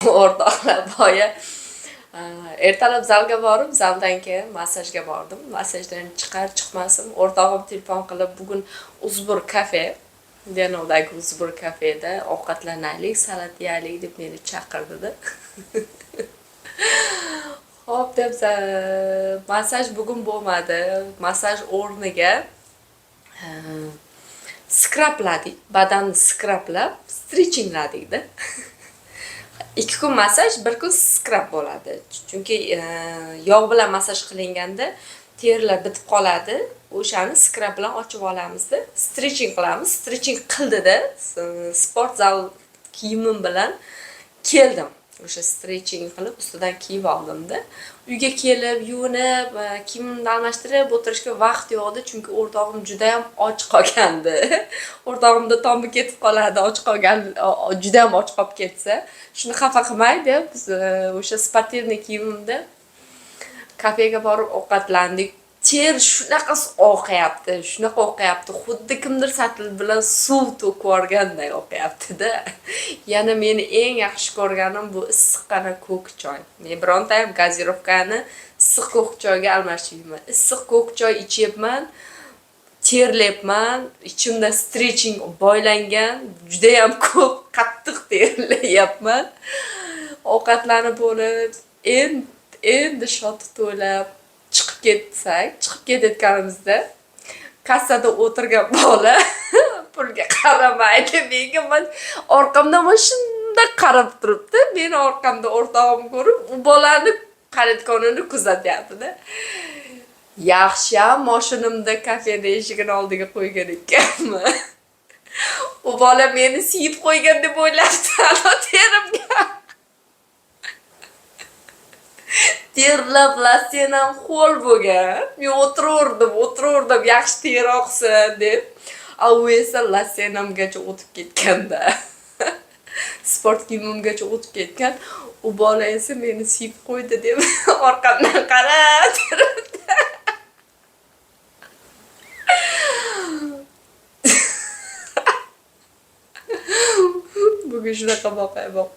O'rtoqlar, boya ertalab zalga borib, zaldan keyin massajga bordim. Massajdan chiqar chiqmasim o'rtog'im telefon qilib, bugun Uzbur kafe, Denovdagi Uzbur kafeda ovqatlanaylik, salat yeyalik deb meni chaqirdida. Xo'p deb, massaj bugun bo'lmadi. Massaj o'rniga skrabladik, badanni skrablab, stretchingladikda. 2 kun massaj, 1 kun skrab bo'ladi. Chunki yog' bilan massaj qilinganda terilar bitib qoladi. O'shani skrab bilan ochib olamizda, stretching qilamiz. Stretching qildida, sport zal kiyimim bilan keldim. O'sha stretching qilib ustidan kiyib oldimda. Uyga kelib, yuvinib, kiyimimni almashtirib o'tirishga vaqt yo'q edi, chunki o'rtog'im juda ham och qolgandi. O'rtog'imda tomi ketib qoladi, och qolgan, juda ham och qolib ketsa, shuni xafa qilmay deb o'sha спортивный kiyimimda kafega borib ovqatlandik. Ter shunaqa oqyapti, shunaqa oqyapti, xuddi kimdir satil bilan suv to'kib yuborganday oqyapti-da. Yana meni eng yaxshi ko'rganim bu issiqqina ko'k choy. Men bironta ham gazirovkani issiq ko'k choyga almashtirmayman. Issiq ko'k choy ichyapman, terlayapman, ichimda stretching boylangan, juda ham ko'p qattiq terlayapman. Ovqatlanib bo'lib, endi shot to'lab chiqib ketsak, chiqib ketayotganimizda kassada o'tirgan bola pulga qaramaydi. Menga man orqamdan mana shunday qarab turibdi. Meni orqamda o'rtog'im ko'rib, u bolani qarayotganini kuzatyapti-da. Yaxshiyam moshinimda kafeda eshigini oldiga qo'ygan ekanman. U bola meni siyib qo'ygan deb o'ylabdi, terimga. Terlab lasenam ho'l bo'lgan. Men o'tiraverdim, yaxshi ter oqsin deb. A u esa lasenamgacha o'tib ketganda. Sport kiyimimgacha o'tib ketgan. U bola esa meni siyib qo'ydi deb orqamdan qarab turibdi. Bugun shunaqa voqea bo'lib